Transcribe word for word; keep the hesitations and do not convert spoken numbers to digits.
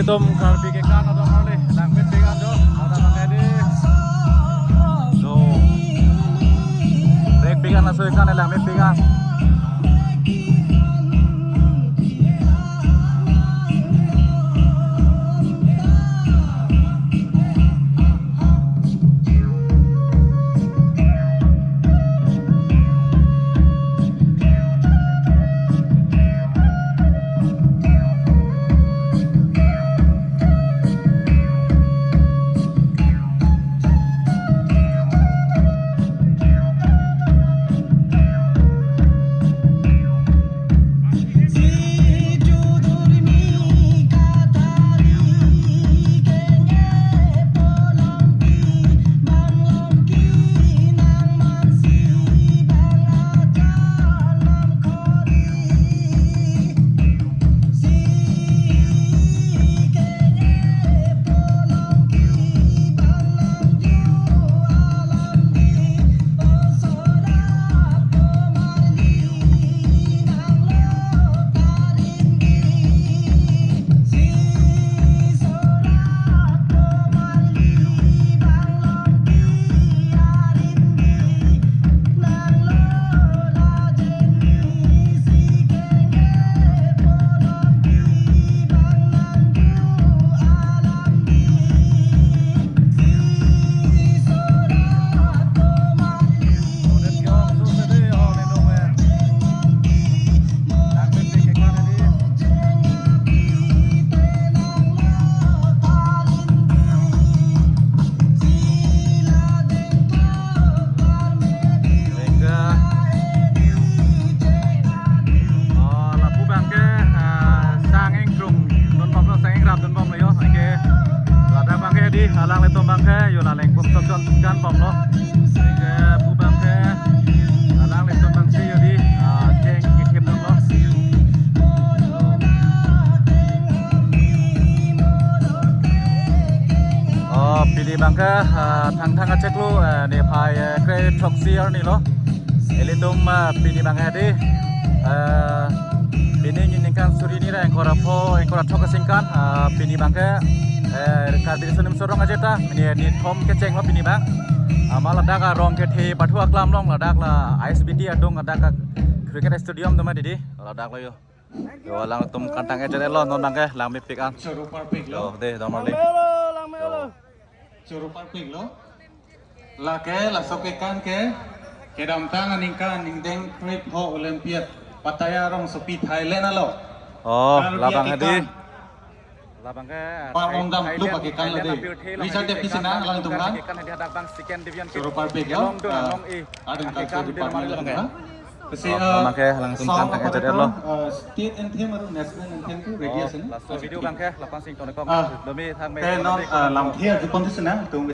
Tum Karbi kekan adon marli, langmepik an do, ada pakai di. Do. Break pik an laso kekan langmepik an. Lapu abangke, ah, sang ingkrung donbomlo, sang ingrap donbomlo yo. Anke ladak abangke di, alanglitum abangke yo, la lengpum chokchon kanbomlo. Anke pu abangke alanglitum abangsi yo di, ah, jeng kethip donglo. Oh, pini abangke, ah, Thangthang achiklo, eh, niphai, eh, kre throksi arni lo. Ilitum, ah, pini abangke di, eh, pini ningkan suri hini ra ingkoi ra pho, ingkoi ra throk aningkan, ah, pini abangke, eh, Karbi Riso Nimso Rong Aje ta, pini nithom kecheng lo pini abang. Ah, ma ladak arong kethe pathu aklam along, ladak la I S B T adung, ladak a cricket stadium do ma di di, ladak lo yo. Yo, alangtum kantang ejer lo, non abangke langmepik an. Choro parpik lo. Yo, de, dong marli. Langmelo, langmelo. Yo. Choro parpik lo. Lake, laso kekan ke kedamtang aningkan ningdeng krip ho Olympiad Pattaya rongsopi Thailand alo. Oh, Karbi labang hadi. Kekan. Labang ke, Par Thai-, ongdam Thailand, klub ake kan Thailand lade. Apirthe along Richard hadi Davis kekan, ina alangtum kekan, kan? Kekan hadi hadak abang second division ke. Choro parpik yo. Long do, ah, long e. Adeng. Angke kan kan Choro parpik lo, kan? Kasi, oh, ah, make halangtum song kan apa kang itu? Ejer lo. Ah, state anthem atau national anthem tu ready ase na? Oh, laso video abangke lapan sing tone kong. Ah, domi thang me, eh, non, ah, lamthe arjupon tu sena, tum